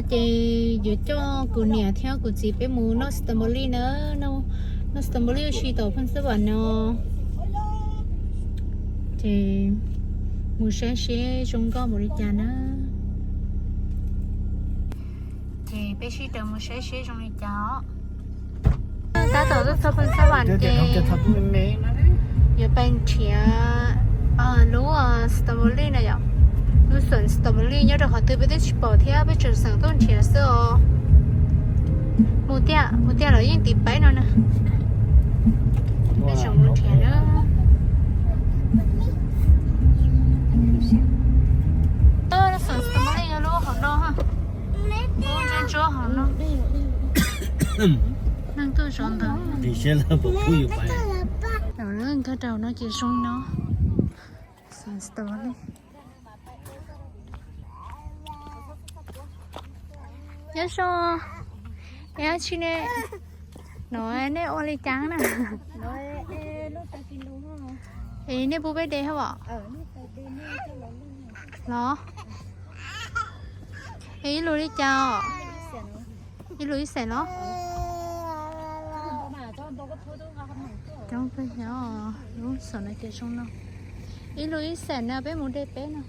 Ces yuav coj kuv niam thiab kuv txiv peb mus noj strawberry na, noj strawberry ua si tom Phoos Xab Vam no. Ces mus saib seb zoo nkauj npaum li cas na. Ces peb sib raws mus saib seb zoo li cas os. Tab tom tuaj txog Phoos Xab Vam ces yuav pais nrhiav lub strawberry na yom. Lub xoom strawberry nyob rau qhov twg peb twb tsis pom thiab, peb tseem xeem tuaj nrhiav xwb os. Mus tiag, mus tiag los yeej tiv paib no na. Peb tseem mus nrhiav na. Lub xoom strawberry yog lub hauv no, lub ntsuab ntsuab hauv no. Neeg tuaj zov ntawd. Nkag rau no ces zoo no. Xoom strawberry. Nyob zoo, es tsis ne, no nej ua li cas na? Es nej pub peb de hab os? Los, es ib lus li cas os? Ib lus ib xees los? Coob kawg, lub xoom no ces zoo no. Ib lus ib xees na, peb mus de peb no.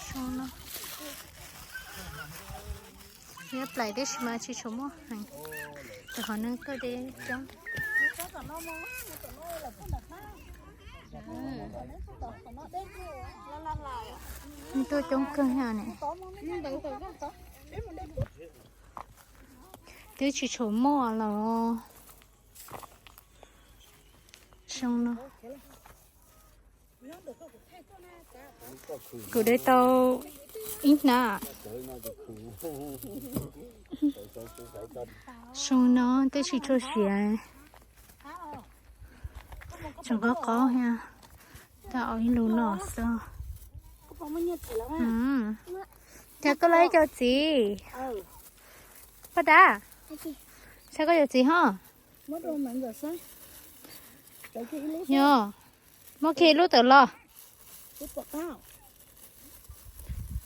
Zoo no. Yog plaim tib si mas tsis tshua muaj heev, rau qhov neeg tuaj de coob. Neeg tuaj coob kawg thiab ne. Twb tsis tshua muaj los. Zoo no. Kuv de tau ib hnab. Zoo no twb tsis tshua siav. Tseem qab qab thiab. Tau ib lus no xwb. Cas koj lawv ib co txiv? Paj Dab, saib koj cov txiv ho. Yog, muab kiag lub tawm los.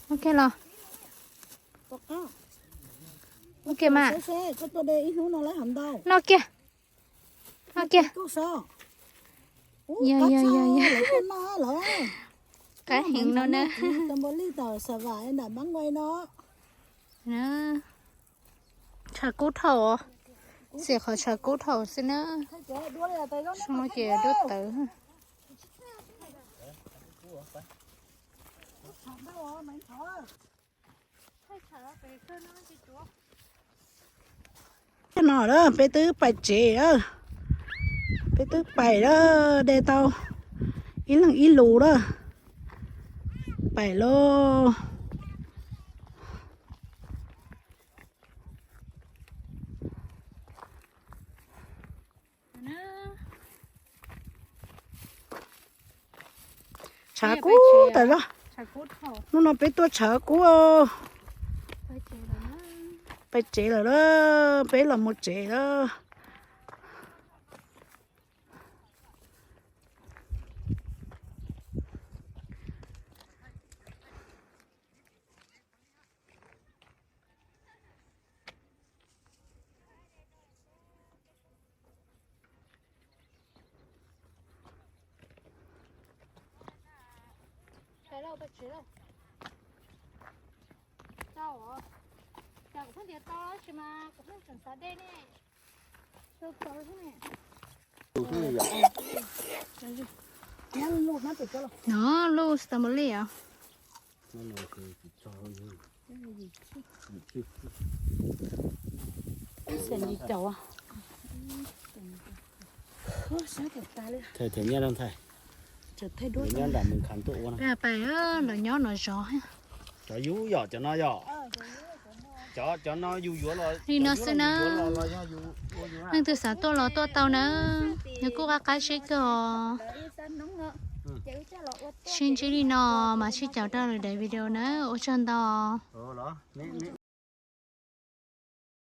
Muab kiag los. Muab kiag mas. Noj kiag. Noj kiag. Yog, yog, yog, yog. Qab heev no na. Tshav kub dhau, xim qhov tshav kub dhau xwb na. Zoo no ces duab tawv. No na peb twb pais tsev lawm, peb twb pais lawm, de tau ib leeg ib lus lawm, pais lawm. Tshav kub tas zog. Hnub no peb tuaj tshav kub. Pais tsev lawm na, peb los mus tsev lawm. Tau, cas kuv pheej tias tau tab sis mas kuv pheej tseem xav dej ne. Tau tau thiab ne. No lub strawberry os. Nthaij, thaij nyiaj, nyob nram Mes Khas tuaj ua no. Peb pais los nyob no zov. Cov yus yom, cov no yom. Cov, cov no yus yuav los li no xwb na. Leej twg xav tuaj los tuaj tau na. Nws kuj qab qab zib kawg os. Sib ntsib li no mas sib caum rau lwm daim video na. Ua tsaug ntau.